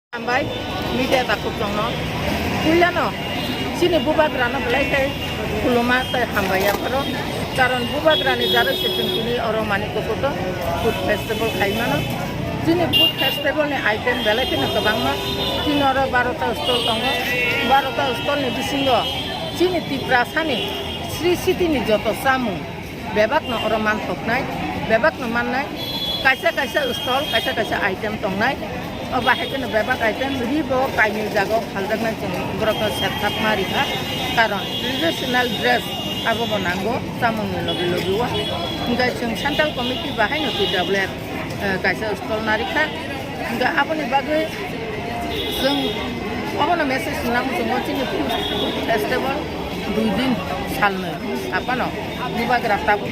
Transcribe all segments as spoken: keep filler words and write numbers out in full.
Hambai, media takhuk tongno. Puilano, chini bubagrano belai khe khuluma tei hambai yapharo. Karon bubagrani jarwi se chwng tini oro Manikpukurto food festival khaimano. Chini food festival ni item belai kheno kwbangma. Chini oro barota stall tongo. Barota stall ni bisingo chini Tiprasani Sri City ni joto chamung bebakno oro manthoknai, bebakno mannai, kaisa kaisa stall, kaisa kaisa item tongnai. O bahai kheno bebak item ribo kainwi jagao phaljaknai chwng borokno serthapma rikha. Karon traditional dress abobo nango chamungni logi logi o. Hinkhe chwng Central Committee bahaino T W F, eh, kaisa stall narikha. Hinkhe aboni bagwi chwng obono message nang chwngo chini food festival dui din salnwi saphano bubagra tabuk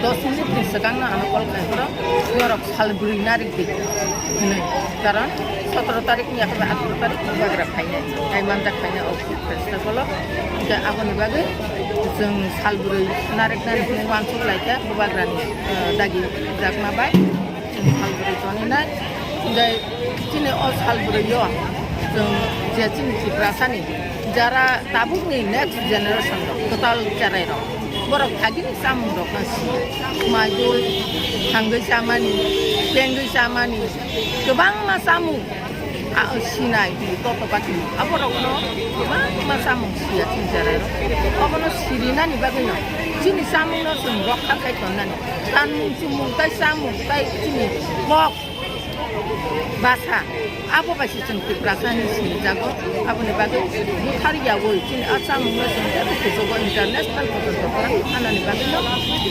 dos minute ni swkangno ano call khai phoro norok sal bwrwi narikdi hinwi. Karon sotoro tarik ni yakhai atharo tarik bubagra phainai, hai manjak phainai o food festival o. Hinkhe aboni bagwi chwng sal bwrwi nariknani hinwi uansuk laikha bubagrani, eh, dagi jakma bai. Chini sal bwrwi toninai, tei chini o sal bwrwio chwng je chini Tiprasani jara tabukni next generation rok kwtal cherai rok, borok agini chamung rokno si, maidul thangwi chamani, tengwi chamani, kwbangma chamung a sinai toto pati aborokno kwbangma chamung siya chini cherai rok, obono sirinani bagwino chini chamungno chwng rokha khai tonnani. Kanmung chumung tai chamung tai chini kok basa abo bai se chwng Tiprasani sinijago. Aboni bagwi buthar yaui chini a chamungno chwng teibo kuchugo international porjonto kwrwng thanani bagwino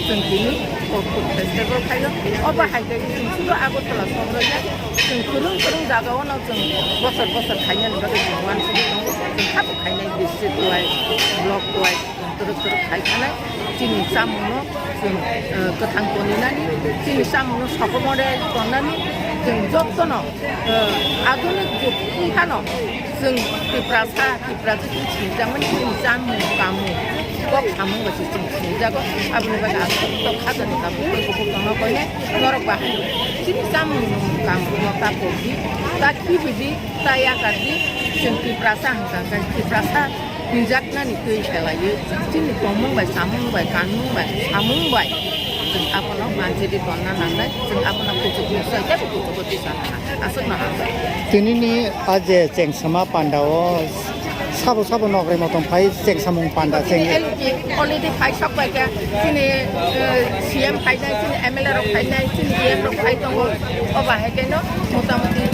chwng tini o food festival khaio. Obo hai khe chwng sudu Agartala sohor ya, chwng kwrwng kwrwng jagao no chwng bosor bosor khainani bagwi chwng uansugwi tongo. Chwng kha bo khainai district wise, block wise. Twrwk twrwk khai thanai chini chamungno chwng, eh, kwthang toninani, chini chamungno sokomore tonnani, chwng jotono, eh, adhunik jug wngphano chwng Tiprasa, Tiprasa chini sinijakmani chini chamung, kamung, kok samung bai se chwng sinijago. Aboni bagwi ang kok khajani tabuk tei kubuk tongna koinai norok bahai chini chamung, kamung no ta kokdi, ta khibidi, ta yakardi, chwng Tiprasa hwnkha khe Tiprasa. Hinjaknani twi khelaiwi chini tongmung bai, chamung bai, kanmung bai, samung bai chwng abono manjedi tonna nangnai, chwng abono kuchukni soi teibo kuchugo tisa nana. Aswkno hambai. Tinini a je chengsama pandao sabo sabo nokrai motom phai chengsamung panda cheng. Chini L P already phai sok bai kha, chini, eh, C M phainai, chini M L A rok phainai, chini E M rok phai tongo, o bahai khe no motamuti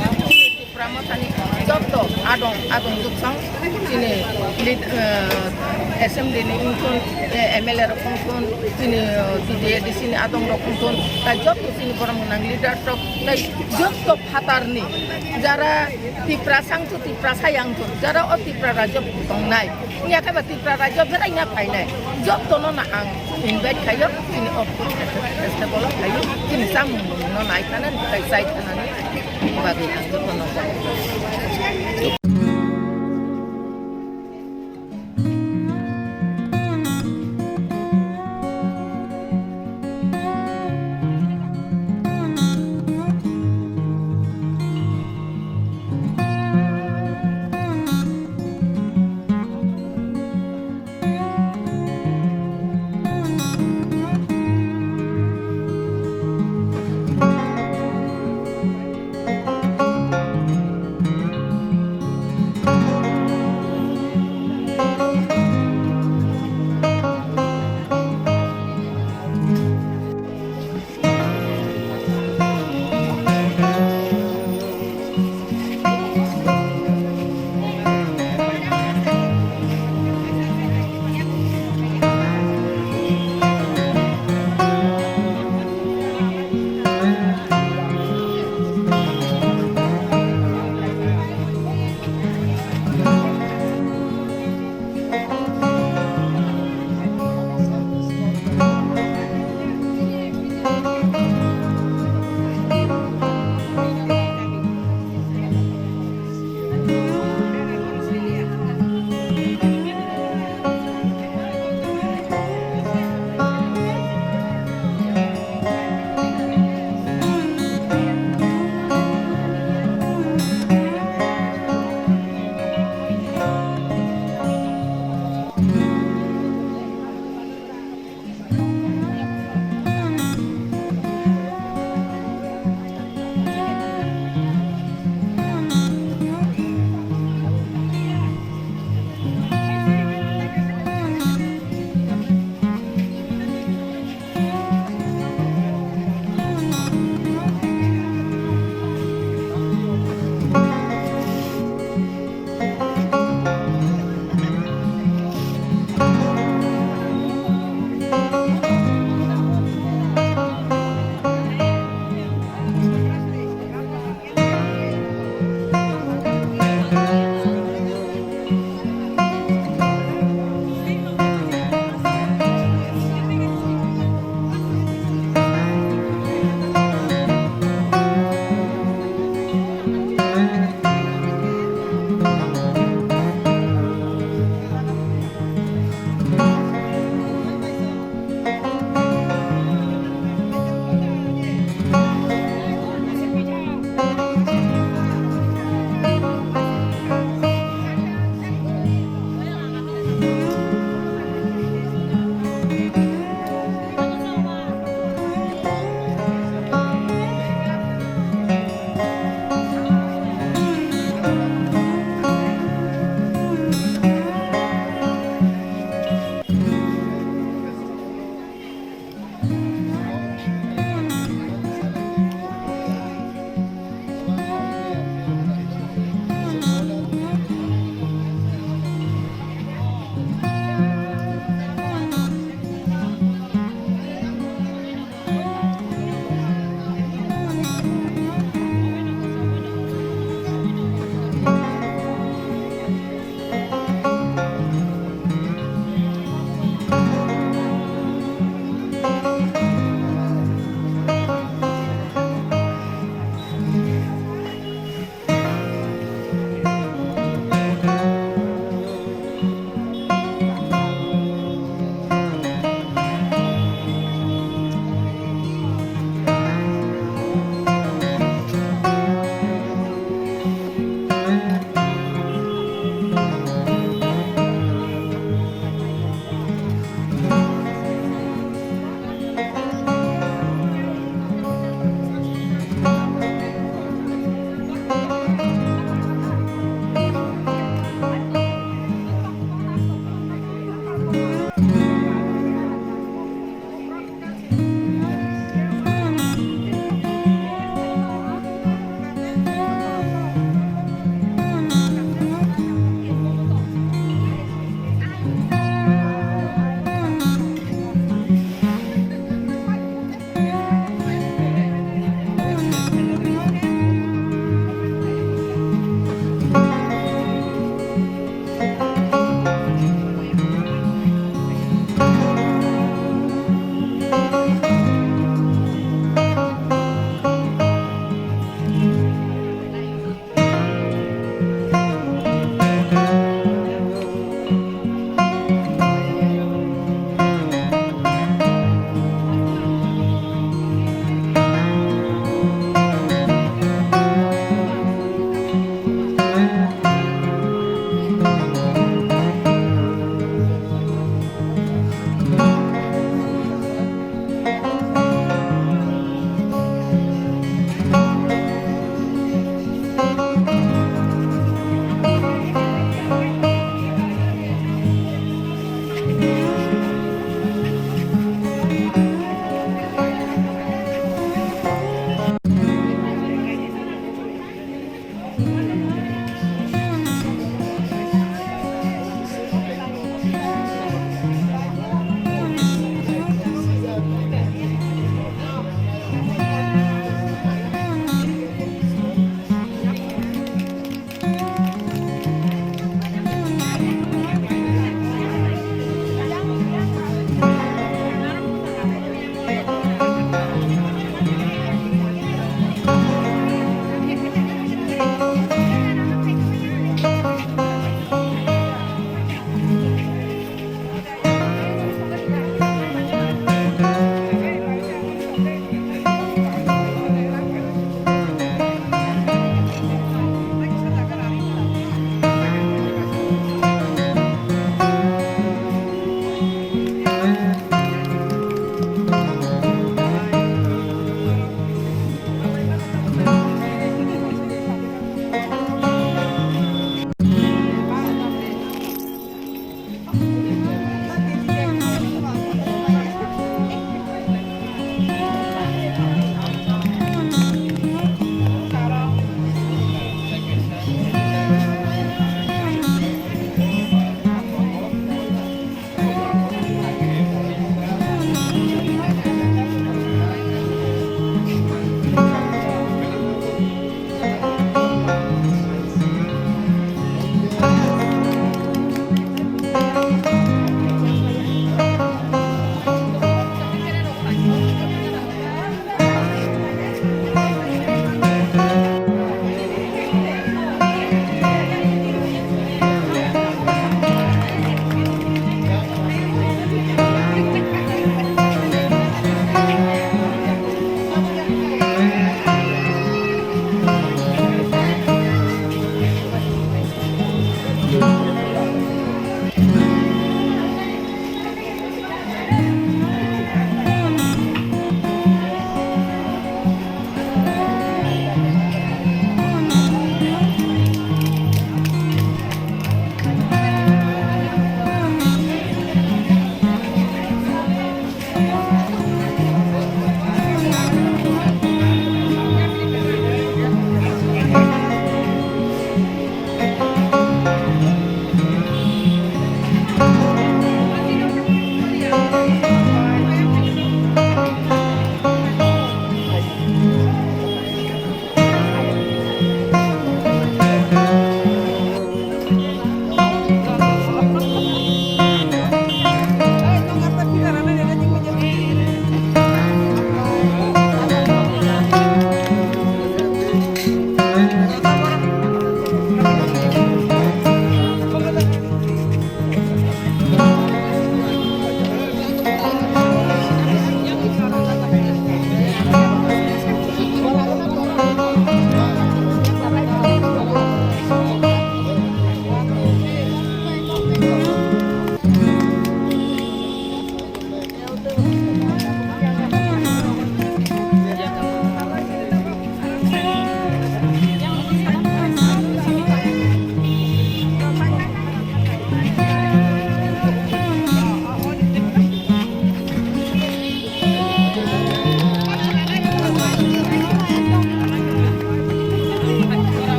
Tipra Mothani joto adong, adong duksong chini lead, eh, assembly ni wngthun, eh, M L A rok wngthun, chini, eh, T D A D C ni adong rok wngthun, tai joto chini borom gwnang leaders rok, tai joto phatar ni jara Tiprasa wngthun, Tiprasa ya wngthun, jara o Tipra rajyo tongnai, wngya khe ba Tipra rajyo berai na phainai, joto no no ang invite khaio, chini o festival o khaio, chini chamung no nai thana, tai chai thana. Bagwi ang jotono.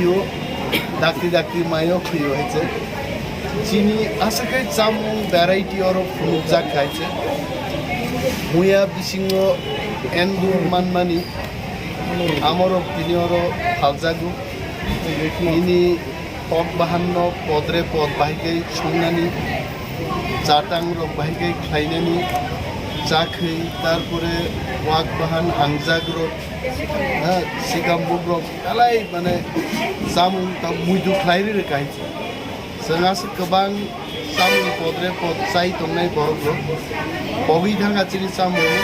Yo, dakti dakti mayo khuyo hai se. Chini aswk hai chamung variety oro phunukjak hai se. Muya bisingo endur manmani amorok tini oro phaljago. Ini pot bahanno podre pod bahai khe songnani, chatang rok bahai khe khlainani, chakhwi, tarpore wak bahan hangjak rok, ha, sikambuk rok, belai mane chamung ta muidu khlai ri rwkha hai se. Chwng aswk kwbang chamung podre pod chai tongnai borok rok. Pogwi thangkha chini chamung,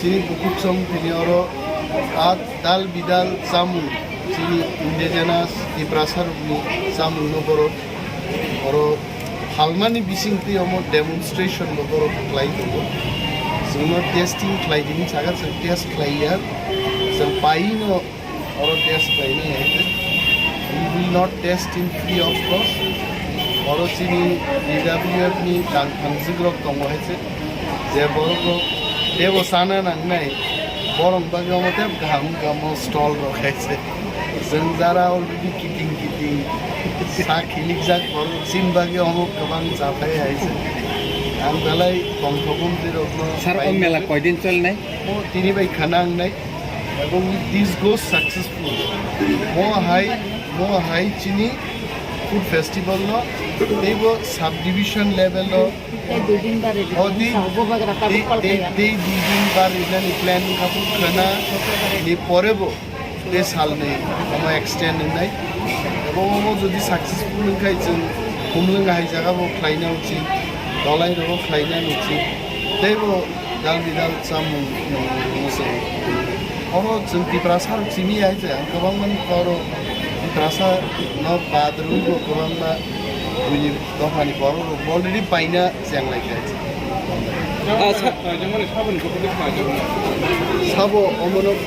chini bukhuk song tini oro a dal bidal chamung, chini indigenous Tiprasa rokni chamung no borok oro phalmani bising twi omo demonstration bo borok khlai tongo. Chwngno testing khlai di hinwi sakha, chwng test khlai ya, chwng pai no oro test khlainai hai khe. We will not test in free of cost. Oro chini B W F ni tang thangjwk rok tongo hai se. Je borok rok tebo sana nangnai, borok bagwi omo tebo kaham wngkha omo stall rok hai se. Chwng jara already kiting kiting sa khilikjak borok chini bagwi omo kwbang chathai hai se. Ang belai tongthok mantri rokno Sir, o pai mela nugwi koidin cholnai? O tini bai khana wngnai. Ebong this goes successful. Mo hai, mo hai chini food festival no teibo subdivision level o Tei dui din bari o di, di, di, di dui din bari nani plan wngkha, khana ni pore bo tei salni omo extend wngnai. Ebong omo jodi successful wngkhai chwng humlwng hai jaga bo khlaina uchit, dolai rogo khlaina uchit. Teibo dal bidal chamung, mm, se. Oro chwng Tiprasa rok simi hai se, ang kwbangma nukha oro Tiprasa no bad rwui bo kwbangma buini dophani borok rok already paina chenglai kha. Ah, sa- Sabo omono